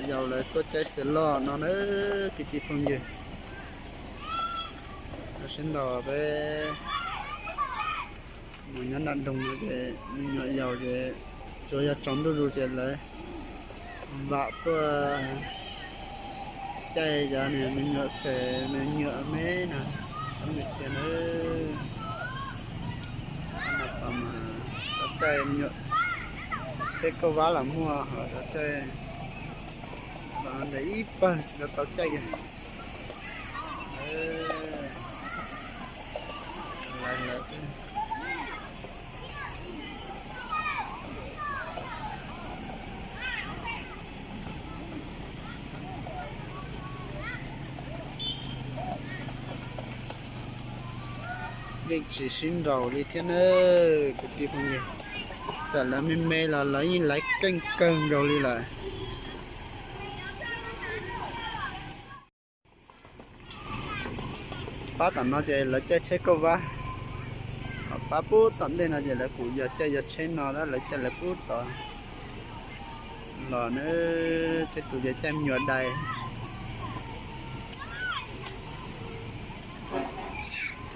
Yau lawv tuaj caij xws loj no na, kwv tij phooj ywg. Sib ntaus peb mus nyob nram nroog no ces me nyuam yaus ces tsuas yog tsaus ntuj zus ces lawv vam tuaj caij cov niag me nyuam xes me nyuam me na, cov me tiag na. Tau caij me nyuam tsheb kauj vab los muaj, ho tau caij los ntawm ib pawg tsis tau tau caij kiag. Lawv lawv xwb. Yeej tsis sib nraus li thiab na, kwv tij phooj ywg. Txawm lawv me me los lawv yeej laiv keej kawg nkaus li lawm. Pab tom no ces lawv caij tsheb kauj vab, ho pab pub tom ntej no ces lawv kuj yog caij yog tsheb no lawv caij lawv pub tod los na, thiab tus ces caij me nyuam dais.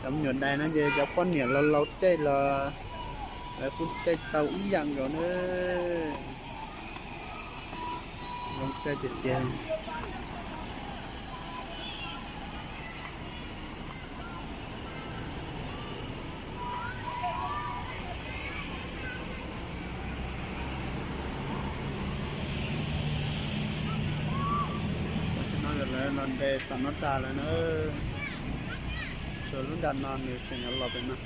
Cov me nyuam dais no ces cov poj niam laus laus caij los lawv kuj caij tau ib yam nkaus na. Zoo caij tiag tiag. Tam sim no lawv los nres tom no tas lawm na, tshuav lub nram no nws tseem yuav los pem no.